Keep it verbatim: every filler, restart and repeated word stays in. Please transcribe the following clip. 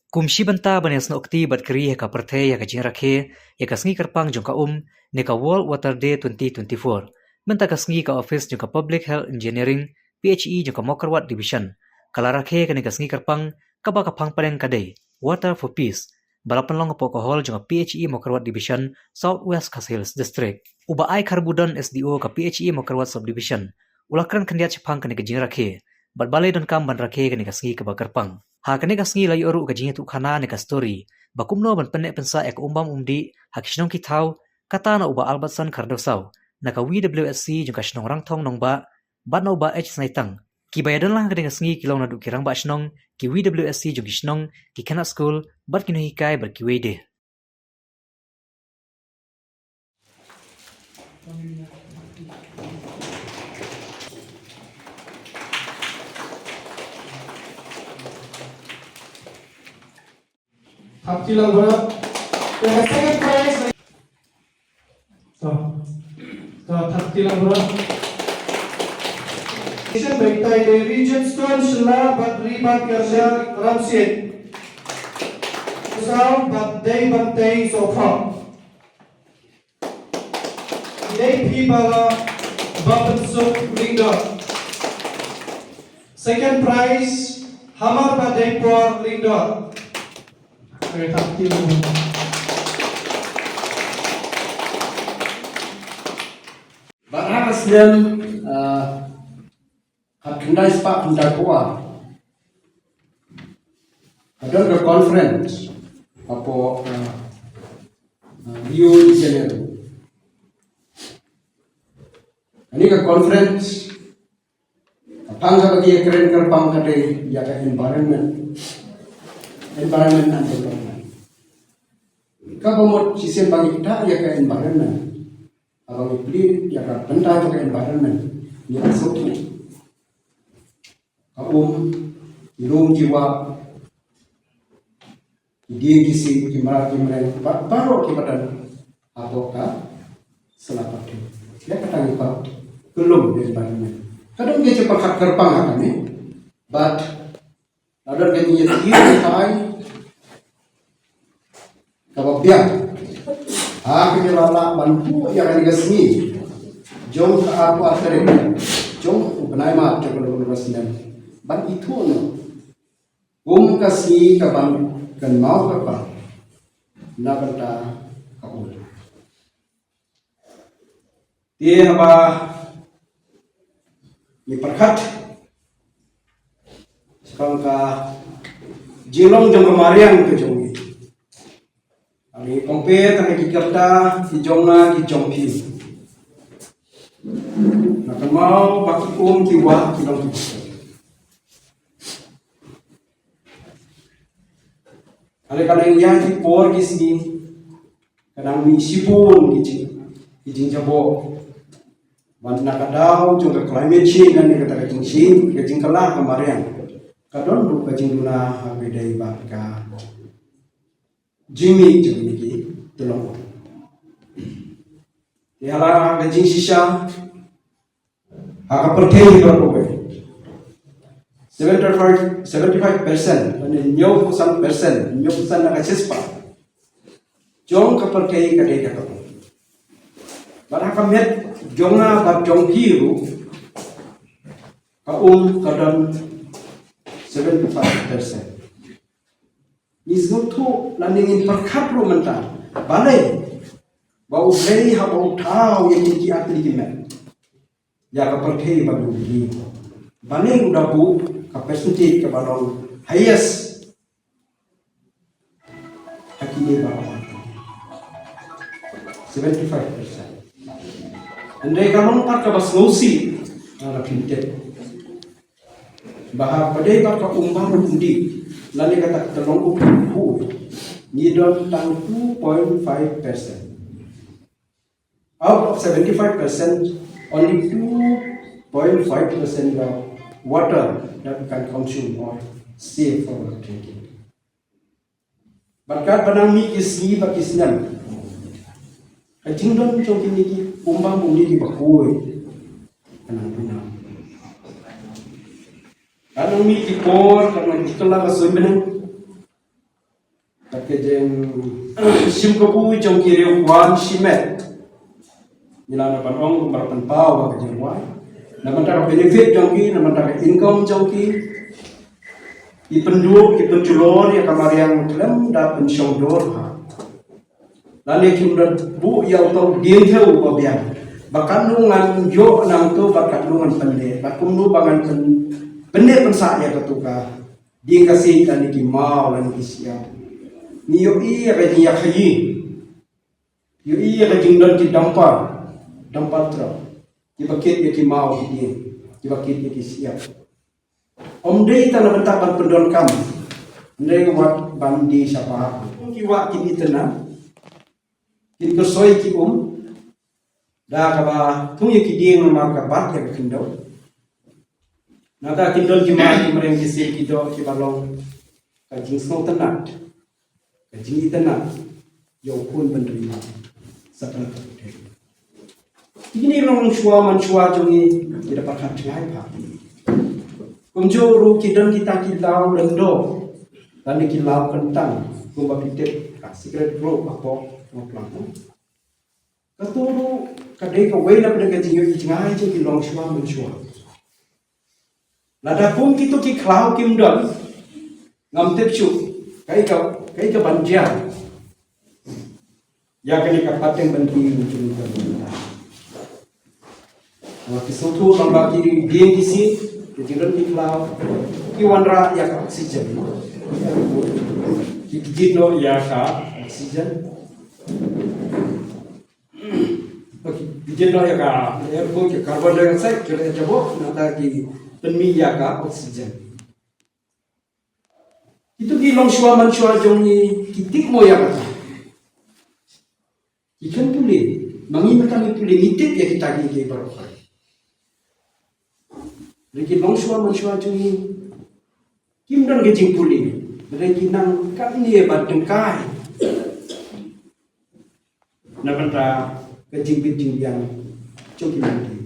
Kum shi bynta ban ïasnoh kti bad kyrpang ïa ka pyrthei ïa ka jingrakhe ïa ka sngi kyrpang jong ka um, ne ka World Water Day twenty twenty-four, mynta ka sngi ka office jong ka Public Health Engineering, P H E, jong ka Mawkyrwat Division ka la rakhe kane ka sngi kyrpang, kaba ka phang pdeng ka dei Water for Peace, ba la pynlong hapoh ka hall jong ka P H E Mawkyrwat Division, South West Khasi Hills District. U Bah I. Kharbudon, S D O ka P H E Mawkyrwat Subdivision, u la kren khyndiat shaphang kane ka jingrakhe bad balei donkam ban rakhe kane ka sngi kaba kyrpang. Ha kane ka sngi la ïoh ruh ka jingïathuhkhana ne ka story ba kumno ban pynneh pynsah ïa ka um bam um dih ha ki shnong ki thaw, kata na u Bah Albertson Khardosaw na ka W W S C jong ka shnong Rangthong Nongbah, bad na u Bah H. Snaitang. Kiba ïadon lang ha kane ka sngi ki long naduh ki rangbah shnong, ki W W S C jong ki shnong, ki khynnah skul, bad ki nonghikai bad kiwei de. Thap kti lang bro. The second prize. To. To, thap kti lang bro. Nation Bengtai Devi Jetstone Shilla bad Riba Kerja Ramsiet. Saw bad Dei Bantei Sofa. Dei Phi Bala Bapensuk Lingdor. Second prize, Hamar bad Dei Por Lingdor. Bad ha ka snem, ah, khatkhyndai spah khyndai phew ar, ka don ka conference hapoh, ah, ah, Rio de Janeiro. Kane ka conference, ka phang kaba ki ïakren kyrpang ka dei ïa ka environment. Environment and development. Kaba mut shisien ba ngi ktah ïa ka environment, haba ngi plie ïa ka bynta jong ka environment, ngi ïa sngewthuh ka um, ki lum ki wah, ki dieng ki siej, ki mrad ki mreng, bad baroh kiba don hapoh ka sla pyrthei. Ïa kata ngi pat kyllum the environment. Ka don ka jingpyrkhat kyrpang ha kane, bad la don ka jingïakhih ïa ka ai kaba biang ha ka jinglah ban buh ïa kane ka sngi jong ka arphew ar tarik jong u bnai March jong ka snem, ban ithuh noh kum ka sngi kaban kynmaw kyrpang na bynta ka um. Te haba ngi pyrkhat shaphang ka jinglong jong ka mariang ka jong ngi, ngi compare tang ki kyrta ki jong nga ki jong phi, nga kynmaw ba ki um ki wah ki long ki bha. Ka la ka nang ïa ki por ki sngi ka nang mih shibun ki jing, ki jingjaboh. Bad na ka daw jong ka climate change lane kata ka jingshim, ka jingkylla ka mariang, ka don ruh ka jingduna ha kaba ïadei bad ka jingmih jong kine ki tyllong. Te ha la ka jingshisha ha ka pyrthei baroh kawei, seventy-five, seventy-five percent, lane hynñiewphew san percent, hynñiewphew san na ka shispah jong ka pyrthei ka dei ka um. Bad ha ka met jong nga bad jong phi ruh, ka um ka don seventy-five percent. Ngi sngewthuh lane ngin pyrkhat ruh mynta, balei ba U Blei haba u thaw ïa kine ki artylli ki met ïa ka pyrthei bad u Blei, balei u da buh ka percentage kaba long highest ha kine baroh? Seventy-five percent. Hynrei ka long pat kaba sngewsih, lada phin tip, ba ha kaba ïadei bad ka um bam um dih, lane kata ka long um khuid, ngi don tang two point five percent. Out of seventy-five percent, only two point five percent of water that we can consume or save for our drinking. Bad katba nang mih ki sngi bad ki snem, ka jingdon jong kine ki um bam um dih kiba khuid ka nang duna. Ka nang mih ki por, ka nang kylla ka suiñ bneng, Bad ka jingshim kabu jong ki riew kwah shimet. Ngi lah ban ong kumba pynpaw ba ka jingwai. Na bynta ka benefit jong ki, na bynta ka income jong ki. Ki pynduh, ki pynjulor ïa ka mariang khlem da pynshong dur ha. Lane kim da buh ïa uto u dieng thew uba biang. Ba katno ngan ïoh nangto, ba katno ngan pyndep. Ba kumno ba ngan pyn-, pyndep pynsah ïa kato ka dieng ka siej lane ki maw lane ki shyiap. Ngi ïohi ïa ka jingïakhaïi. Ïohi ïa ka jingdon ki dumper, dumper truck. Kiba kit ïa ki maw ki dieng, kiba kit ïa ki shyiap. Ym dei tang na bynta ban pyndonkam, hynrei wat ban die shabar. Ki wah kin itynnad, kin kyrsoi ki um, da kaba thung ïa ki dieng namar ka bat ïa ka khyndew. Nangta kin don ki mar ki mreng ki sim ki doh kiba long ka jingsngewtynnad, ka jingitynnad ïa u khun bynriew sa ka. Kine ki longshuwa manshuwa jong ngi ki da pyrkhat jngai bha. Kumjuh ruh ki don kita ki law lyngdoh lane ki law kyntang kumba phi tip ka secret group hapoh Mawplang. Kato ruh ka dei kawei na pdeng ka jingïohi jngai jong ki longshuwa manshuwa. Lada kum kito ki khlaw kim don, ngam tip shuh kaei ka, kaei ka ban jia ïa kane ka pateng ban ki jong ka. Wa ki sngewthuh tang ba ki dieng ki siej, ki jingdon ki khlaw ki wanrah ïa ka oxygen. Ki kjit noh ïa ka oxygen. Ki kjit noh ïa ka, ïa ka carbon dioxide, ki leh jaboh, nangta ki pynmih ïa ka oxygen. Kito ki longshuwa manshuwa jong ngi ki tip mo ïa kata. Ki khlem pule, ma ngi mynta ngi pule, ngi tip ïa kita ki, ki baroh. Hynrei ki longshuwa manshuwa jong ngi kim don ka jingpule. Hynrei ki nang katne ba tyngkai na bynta ka jingbit jingbiang jong ki longdien.